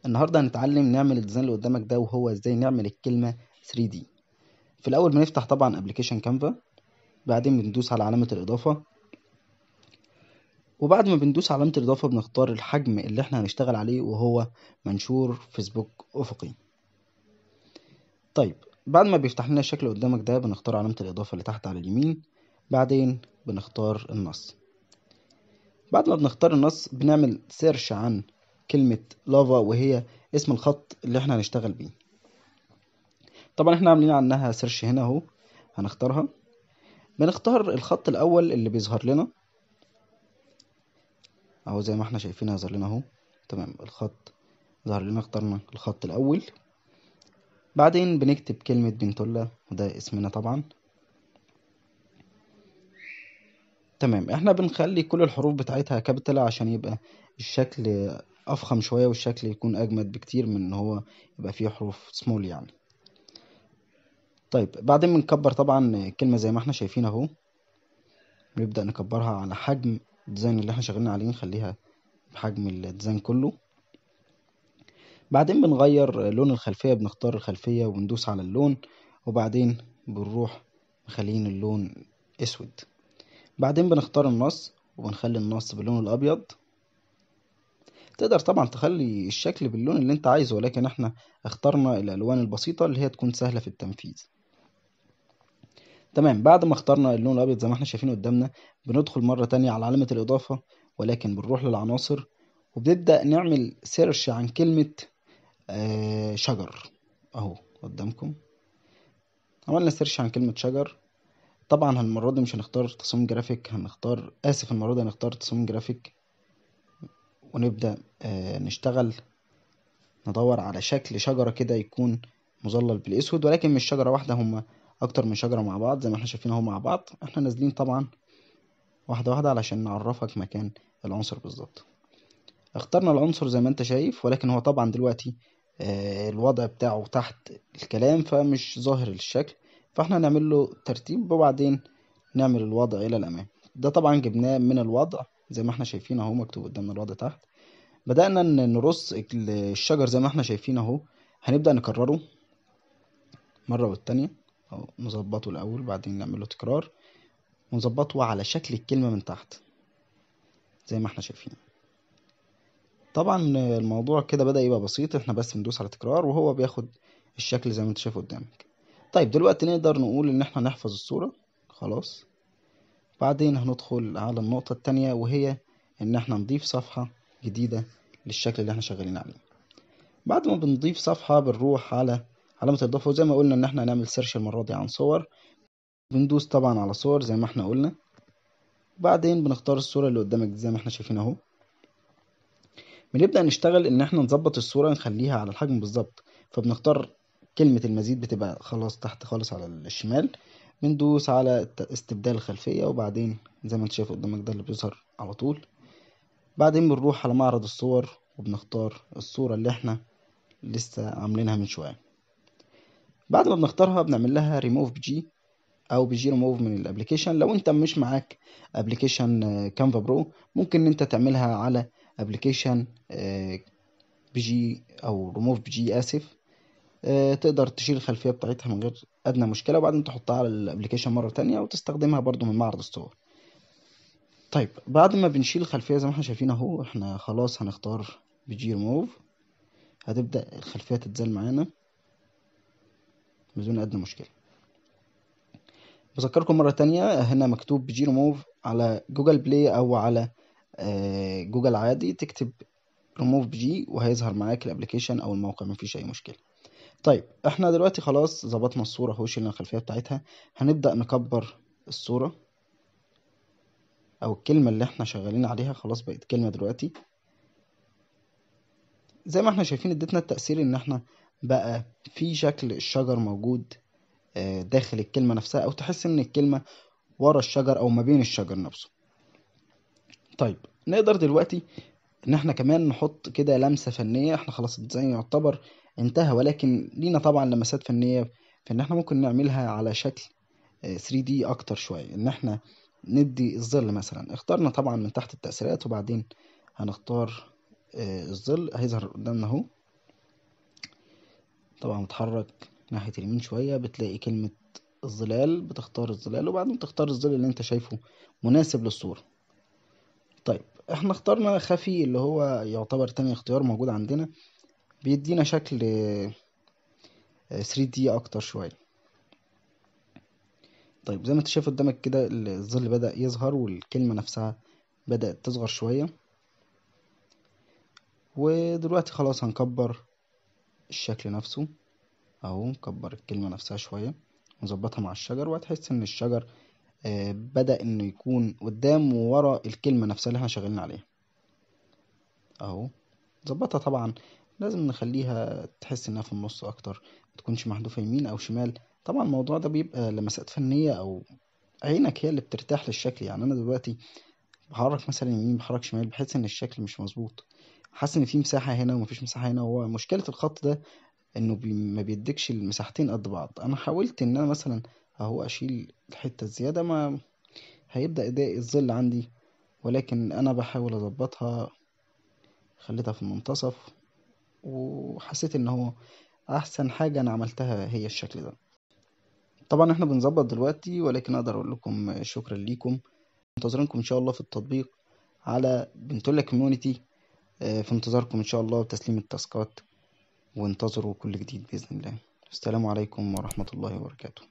النهارده هنتعلم نعمل ال design اللي قدامك ده، وهو ازاي نعمل الكلمة 3D. في الاول بنفتح طبعا application Canva، بعدين بندوس على علامة الاضافة، وبعد ما بندوس على علامة الاضافة بنختار الحجم اللي احنا هنشتغل عليه وهو منشور فيسبوك افقي. طيب بعد ما بيفتح لنا الشكل قدامك ده بنختار علامة الاضافة اللي تحت على اليمين، بعدين بنختار النص. بعد ما بنختار النص بنعمل search عن كلمة لافا، وهي اسم الخط اللي احنا هنشتغل بيه. طبعا احنا عاملين عنها search هنا اهو، هنختارها. بنختار الخط الاول اللي بيظهر لنا اهو، زي ما احنا شايفين هيظهر لنا اهو. تمام، الخط ظهر لنا، اخترنا الخط الاول. بعدين بنكتب كلمة بنتولا، وده اسمنا طبعا. تمام، احنا بنخلي كل الحروف بتاعتها capital عشان يبقى الشكل افخم شوية والشكل يكون اجمد بكتير من ان هو يبقى فيه حروف small يعني. طيب بعدين بنكبر طبعا الكلمة زي ما احنا شايفين اهو، بنبدأ نكبرها على حجم ال design اللي احنا شغالين عليه، نخليها بحجم ال design كله. بعدين بنغير لون الخلفية، بنختار الخلفية وندوس على اللون، وبعدين بنروح مخلين اللون اسود. بعدين بنختار النص وبنخلي النص باللون الابيض. تقدر طبعا تخلي الشكل باللون اللي انت عايزه، ولكن احنا اخترنا الالوان البسيطة اللي هي تكون سهلة في التنفيذ. تمام، بعد ما اخترنا اللون الابيض زي ما احنا شايفين قدامنا بندخل مرة تانية على علامة الاضافة، ولكن بنروح للعناصر وبنبدأ نعمل search عن كلمة شجر اهو قدامكم. عملنا search عن كلمة شجر. طبعا المرة دي مش هنختار تصميم جرافيك، هنختار اسف المرة دي هنختار تصميم جرافيك، ونبدأ نشتغل ندور على شكل شجرة كده يكون مظلل بالاسود، ولكن مش شجرة واحدة، هما اكتر من شجرة مع بعض زي ما احنا شايفين اهو مع بعض. احنا نازلين طبعا واحدة واحدة علشان نعرفك مكان العنصر بالظبط. اخترنا العنصر زي ما انت شايف، ولكن هو طبعا دلوقتي الوضع بتاعه تحت الكلام فمش ظاهر الشكل، فاحنا هنعمل له ترتيب وبعدين نعمل الوضع الى الامام. ده طبعا جبناه من الوضع زي ما احنا شايفين اهو، مكتوب قدامنا الوضع تحت. بدأنا نرص الشجر زي ما احنا شايفين اهو، هنبدأ نكرره مرة والتانية اهو، نظبطه الاول بعدين نعمل له تكرار ونظبطه على شكل الكلمة من تحت زي ما احنا شايفين. طبعا الموضوع كده بدأ يبقى بسيط، احنا بس بندوس على تكرار وهو بياخد الشكل زي ما انت شايف قدامك. طيب دلوقتي نقدر نقول ان احنا نحفظ الصورة خلاص. بعدين هندخل على النقطة التانية، وهي ان احنا نضيف صفحة جديدة للشكل اللي احنا شغالين عليه. بعد ما بنضيف صفحة بنروح على علامة الإضافة، وزي ما قلنا ان احنا هنعمل search المرة دي عن صور. بندوس طبعا على صور زي ما احنا قلنا، وبعدين بنختار الصورة اللي قدامك زي ما احنا شايفين اهو. بنبدأ نشتغل ان احنا نظبط الصورة نخليها على الحجم بالظبط، فبنختار كلمة المزيد بتبقى خلاص تحت خالص على الشمال، بندوس على استبدال الخلفية، وبعدين زي ما انت شايف قدامك ده اللي بيظهر على طول. بعدين بنروح على معرض الصور وبنختار الصورة اللي احنا لسه عاملينها من شوية. بعد ما بنختارها بنعمل لها ريموف بي جي او بي جي ريموف من ال application. لو انت مش معاك application Canva Pro ممكن ان انت تعملها على application BG او ريموف بي جي اسف، تقدر تشيل الخلفية بتاعتها من غير ادنى مشكلة، وبعدين تحطها على ال application مرة تانية وتستخدمها برضو من معرض الصور. طيب بعد ما بنشيل الخلفية زي ما احنا شايفين اهو، احنا خلاص هنختار بي جي ريموف، هتبدأ الخلفية تتزال معانا بدون ادنى مشكلة. بذكركم مرة تانية هنا مكتوب بي جي ريموف على Google Play او على جوجل عادي، تكتب ريموف بي جي وهيظهر معاك ال application او الموقع، مفيش اي مشكلة. طيب احنا دلوقتي خلاص ظبطنا الصورة اهو، شلنا الخلفية بتاعتها. هنبدأ نكبر الصورة او الكلمة اللي احنا شغالين عليها، خلاص بقت كلمة دلوقتي. زي ما احنا شايفين اديتنا التأثير ان احنا بقى في شكل الشجر موجود داخل الكلمة نفسها، او تحس ان الكلمة ورا الشجر او ما بين الشجر نفسه. طيب نقدر دلوقتي ان احنا كمان نحط كده لمسة فنية. احنا خلاص ال design يعتبر انتهى، ولكن لينا طبعا لمسات فنية في ان احنا ممكن نعملها على شكل 3D اكتر شوية، ان احنا ندي الظل مثلا. اخترنا طبعا من تحت التأثيرات، وبعدين هنختار الظل، هيظهر قدامنا اهو. طبعا بتحرك ناحية اليمين شوية بتلاقي كلمة الظلال، بتختار الظلال، وبعدين تختار الظل اللي انت شايفه مناسب للصورة. طيب احنا اخترنا خفي اللي هو يعتبر تاني اختيار موجود عندنا، بيدينا شكل 3D اكتر شوية. طيب زي ما انت شايف قدامك كده الظل بدأ يظهر والكلمة نفسها بدأت تصغر شوية. ودلوقتي خلاص هنكبر الشكل نفسه اهو، نكبر الكلمة نفسها شوية ونظبطها مع الشجر، وهتحس ان الشجر بدأ انه يكون قدام وورا الكلمة نفسها اللي احنا شغالين عليها اهو. نظبطها طبعا لازم نخليها تحس انها في النص اكتر، ما تكونش محذوفة يمين او شمال. طبعا الموضوع ده بيبقى لمسات فنية او عينك هي اللي بترتاح للشكل. انا دلوقتي بحرك مثلا يمين بحرك شمال بحس ان الشكل مش مظبوط، حاسس ان في مساحة هنا ومفيش مساحة هنا. هو مشكلة الخط ده انه ما بيديكش المساحتين قد بعض. انا حاولت ان انا مثلا اهو اشيل الحتة الزيادة، ما هيبدأ يضايق الظل عندي، ولكن انا بحاول اظبطها، خليتها في المنتصف، وحسيت ان هو احسن حاجة انا عملتها هي الشكل ده. طبعا احنا بنظبط دلوقتي، ولكن اقدر اقول لكم شكرا ليكم، منتظرينكم ان شاء الله في التطبيق على بنتولا كوميونتي، في انتظاركم ان شاء الله وتسليم التاسكات، وانتظروا كل جديد باذن الله. السلام عليكم ورحمة الله وبركاته.